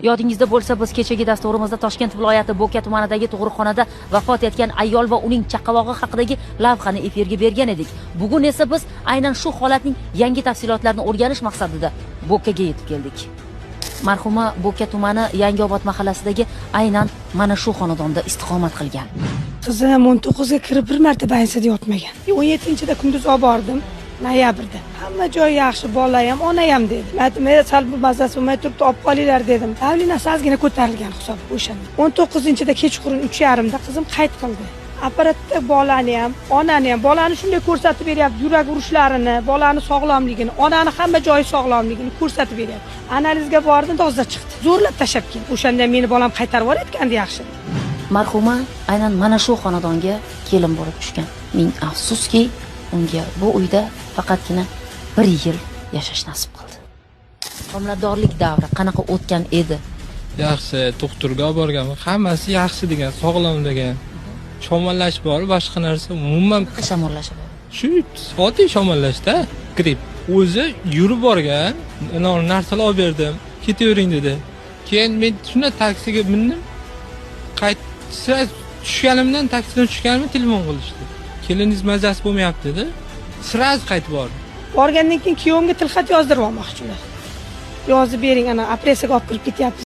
Yodingizda bo'lsa, biz kechagi dasturimizda Toshkent viloyati Bo'ka tumanidagi tug'ruqxonada vafot etgan ayol va uning chaqalog'i haqidagi lavhani efirga bergan edik. Bugun esa biz aynan shu holatning yangi tafsilotlarini o'rganish maqsadida Bo'kaga yetib keldik. Marhuma Bo'ka tumani Yangiobod mahallasidagi aynan mana shu xonadonda istiqomat qilgan. Qizim 19 ga kirib, bir marta больница da yotmagan. 17-da kunduz olib bordim, noyabrda. Hamma joyi yaxshi, bola ham, ona ham dedi. Men aytdim, "Sal bu mazasi bo'lmay turibdi, olib qolinglar", dedim. Давление si ozgina ko'tarilgan hisob o'shanda. 19-da kechqurun 3:30da qizim qayt qildi. Apparatda bolani ham, onani ham, bolani shunday ko'rsatib beryapti, yurak urishlarini, bolani sog'lomligini, onani hamma joyi sog'lomligini ko'rsatib beryapti. Analizga bordim, toza chiqdi. Zo'rlab tashlab keldi. O'shanda meni bolam qaytarib yuborayotgandi yaxshi. Marhuma aynan mana shu xonadonga kelin bo'lib tushgan. Ming afsuski, unga bu uyda faqatgina bir yil yashash nasib qildi. Homiladorlik davri qanaqa o'tgan edi? Yaxshi, doktorga olib borganman, hammasi yaxshi degan, sog'lom degan. Shamollash bor, boshqa narsa umuman. Qanaqa shamollashi bor? Shu oddiy shamollashda, gripp. O'zi yurib borgan, narsalar olib berdim, ketavering dedi. Keyin men shunda taksiga mindim, qaytsa tushganimdan, taksidan tushganimda telefon qilishdi, keliningiz mazasi bo'lmayapti dedi. Сразу qaytib bordim. Borgandan keyin kuyovimga tilxat yozdirib olmoqchi ular. Yozib bering, ana operasiyaga olib kirib ketyapmiz.